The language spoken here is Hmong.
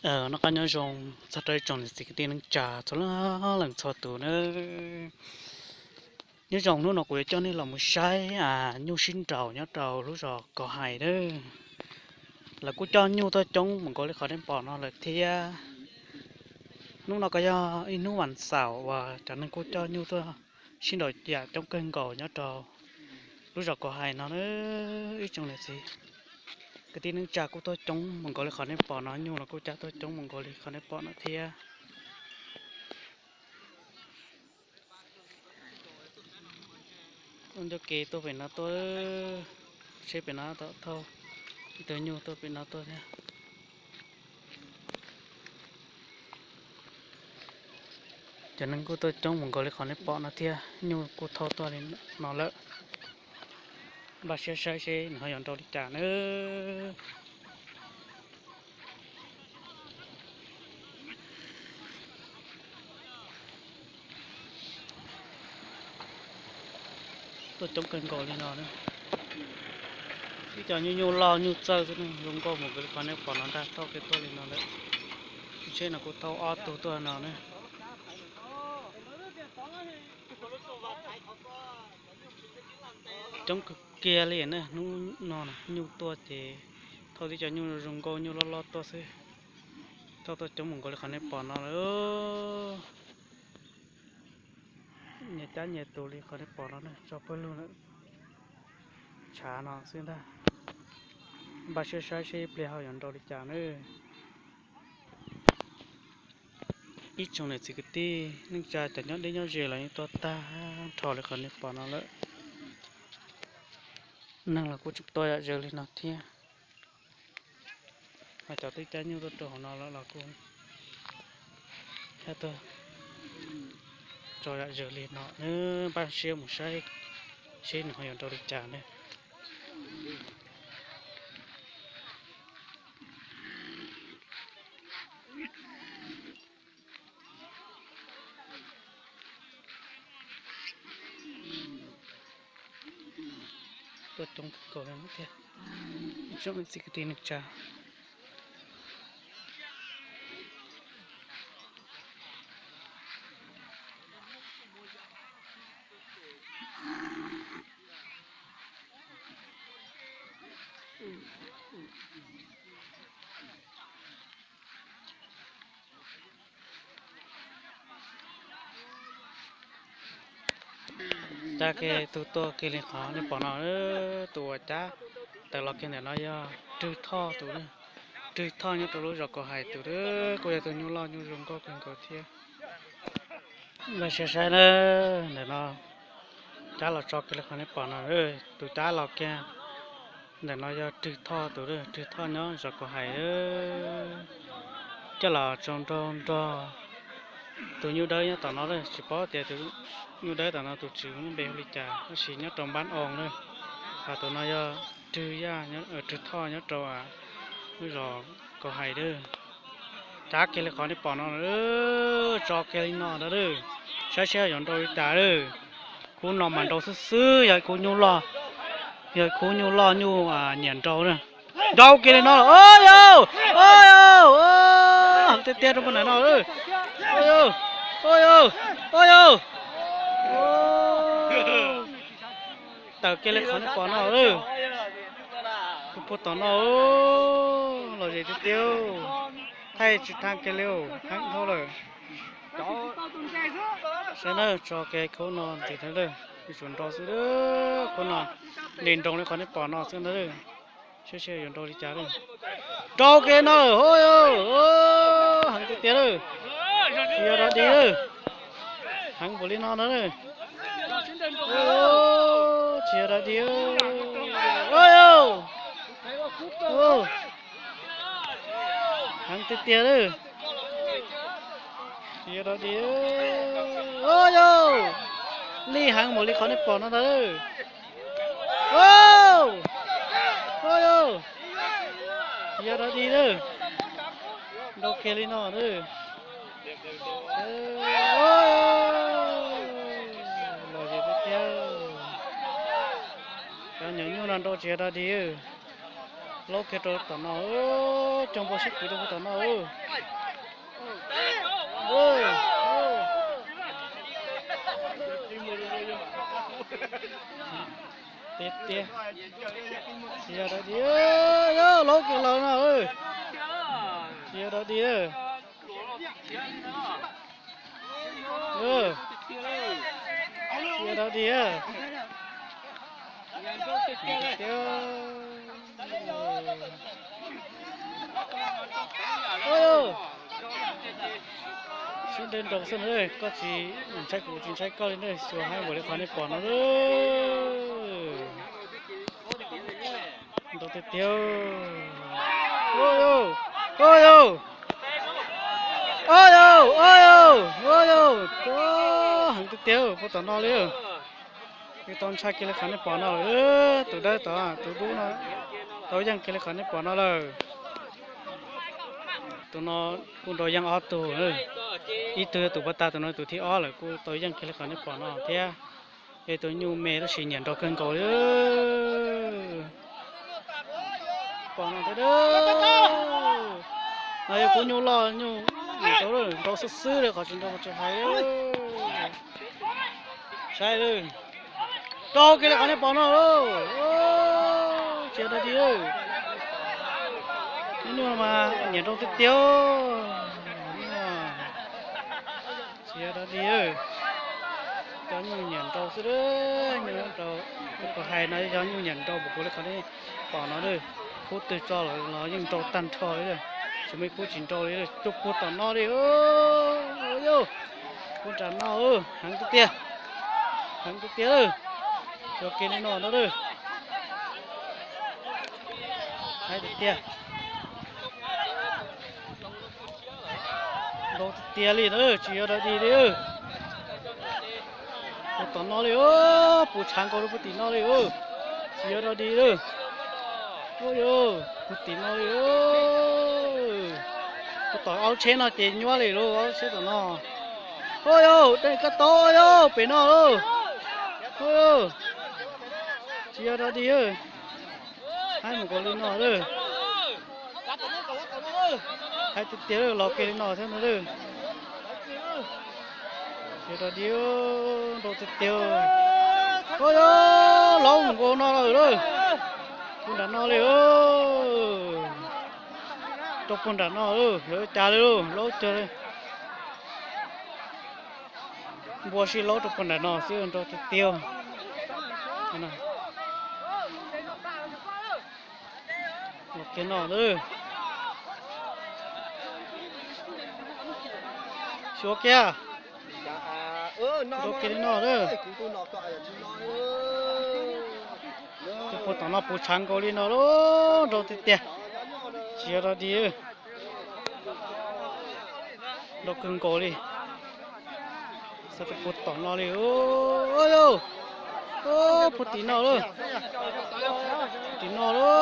Noj qab nyob zoo txog rau ib tsoom niam txiv kwv tij neej tsa txhua leej txhua tus nawb. Nyob zoo hnub no kuv yuav coj nej los mus saib nyuj sib nraus nyob rau lub zos Kaus Hais nawb. Lawv kuj coj nyuj tuaj coob mus nkaus li qhov nej pom no lawm thiab. Hnub no kuj yog ib hnub vas xaum uas cov neeg kuj coj nyuj tuaj sib nraus yam coob kawg nkaus nyob rau lub zos Kaus Hais no nawb. Ib tsoom niam txiv kwv tij neej tsa kuj tuaj coob mus nkaus li qhov nej pom no, nyuj los kuj coj tuaj coob mus nkaus li qhov nej pom no thiab. Ua ncauj ke tuaj pem no tuaj, seb pem no tom thauj ib tug nyuj tuaj pem no tuaj thiab. Cov neeg kuj tuaj coob mus nkaus li qhov nej pom no thiab, nyuj kuj thauj tuaj li no lawm. Npaj siab saib seb nws ho yuav nrau li cas nawb. Tuaj coob kawg nkaus li no na. Ib co nyuj nyuj loj nyuj txawj xwb, zoo nkauj mus nkaus li qhov nej pom no ntag, thauj kiag tuaj li no lawm. Tsheb no kuj thauj ob tug tuaj no na. Coob kawg kiag li na, hnub no nyuj tuaj ces thauj tib co nyuj zoo nkauj nyuj loj loj tuaj xwb. Thauj tuaj coob mus nkaus li qhov nej pom no lawm. Nyias cab nyias tus li qhov nej pom no na, tso pawg lug lawm. Tshav no xwb ntag. Npaj siab saib seb ib pliag ho yuav nrau li cas nawb. Ib tsoom niam txiv kwv tij neej tsa cov nyob deb nyob ze los yeej tuaj tag nrho li qhov nej pom no lawm. Neeg los kuj tseem tuaj yam zaws li no thiab. Mas cov twb cab nyuj tuaj rau hauv no lawm los kuj thiab tuaj tso yam zaws li no. Npaj siab mus saib seb nws ho yuav nrau li cas ne. Tuaj coob kawg nkaus li thiab. Tsoom niam txiv kwv tij neej tsa. Cab kiag tus tuaj kiag li qhov nej pom no, tus uas cab tawm los kiag ntawm no yog Rwg Thoj tus, Rwg Thoj nyob rau lub zos Kaus Hais tus, kuj yog tus nyuj loj nyuj zoo nkauj kawg nkaus thiab. Npaj siab saib na, ntawm no cab los tso kiag li qhov nej pom no, tus cab los kiag ntawm no yog Rwg Thoj tus, Rwg Thoj nyob zos Kaus Hais. Coj los tso nrog nrog tus nyuj dawb nyob tom no, tsis paub tias tus nyuj dawb tom no tus tswv lub npe hu li cas, tab sis nyob rau npab oo na. Ho tus no yog Rwg Yaj, Rwg Thoj nyob rau lub zos Kaus Hais. Cab kiag li qhov nej pom no, tso kiag li no ntag, saib seb yuav nrau li cas. Khub no mas nrau xwb xwb, yog ib khub nyuj loj, yog ib khub nyuj loj nyuj nyiam nrau na. Nrau kiag li no, o yau, o yau, heev tiag tiag rau puag nram no. O yau, o yau, o yau, tawm kiag li qhov nej pom no. Puag tom no, lom zem tiag tiag, thaij tsis thaj kiag li, heev dhau lawm. Saib na, tso kiag khub no ntxiv thiab, ib tsum nrau xwb, khub no li nroo li qhov nej pom no xwb ntag. Saib seb yuav nrau li cas. Nrau kiag no, o yau, heev tiag tiag lawm. Tsis yog dog dig lawm, heev npaum li no ntag. Tsis yog dog dig, o yau, heev tiag tiag lawm. Tsis yog dog dig, o yau, li heev npaum li qhov nej pom no ntag. O yau, tsis yog dog dig lawm, nrau kiag li no. Lom zem tiag tiag, cov nyuam nyuj no nrau tsis yog dog dig. Laub kiag rau tom no, cog npau siab kwv rau puag tom no. Tiag tiag, tsis yog dog dig, laub kiag los no, tsis yog dog dig. Tsis yog dog dig. Siab ntev nrau xwb na, koj tsis ntshai kuv tsis ntshai koj li na, xyuas haib npaum li qhov nej pom no. Nrau tiag tiag. Ua yau, ua yau, ua yau, ua yau, ua yau, heev tiag tiag puag tom no li. Yeej tau ntshai kiag li qhov nej pom no lawm, tus dawb tod tus dub no tau yeej kiag li qhov nej pom no lawm. Tus no kuj nrau yeej ob tug, ib tug yog tus puag ta, tus no tus thib ob lawm, kuj tau yeej kiag li qhov nej pom no thiab. Es tus nyuj me tab sis nyiam nrau kawg nkaus li. Pom no thiab, no yog kuv nyuj loj nyuj nrau xwb xwb li, qhov tsis nrau mas tsis hais. Saib lawm, nrau kiag li qhov nej pom no, tsis yog dog dig. Nyuj mas nyiam nrau tiag tiag. Tsis yog dog dig, cov nyuj nyiam nrau xwb, nyuj nrau. Kuv hais no yog nyuj nyiam nrau npaum li qhov nej pom no, khub twg tso lawm los yeej nrau tag nrho li, tsis muaj ib khub tsis nrau li. Tuaj puag tom no li, yau, puag nram no, heev tiag tiag, heev tiag tiag. Xyuas kiag li no no, heev tiag tiag. Nrau tiag tiag li na, tsis yog dog dig li. Puag tom no li, puv tshav nkaus rau puag tim no li, tsis yog dog dig li. Ua yau, puag tim no li. Puag tom ob lub tsheb no ces nyuaj li lauj, ob lub tsheb tom no. Ua yau, dej kab tau yau, pem no lauj. Ua yau, tsis yog dog dig. Haib mus nkaus li no lawm. Haib tiag tiag, los kiag li no thiab no lawm. Tsis yog dog dig, nrau tiag tiag. Ua yau, laub mus nkaus no lawm lauj. Puag nram no li, rau puag nram no, yog ua cas li lauj, laub cuag li. Npua sib laub rau puag nram no xwb, nrau tiag tiag. Los kiag no lawm. Xyuas kiag. Nrau kiag li no lawm. Tus puag tom no puv tshav nkaus li no lauj, nrau tiag tiag. Tsis yog dog dig. Nrau kawg nkaus li. Xav rau puag tom no li. Ua yau, puag tim no lauj. Tim no lauj.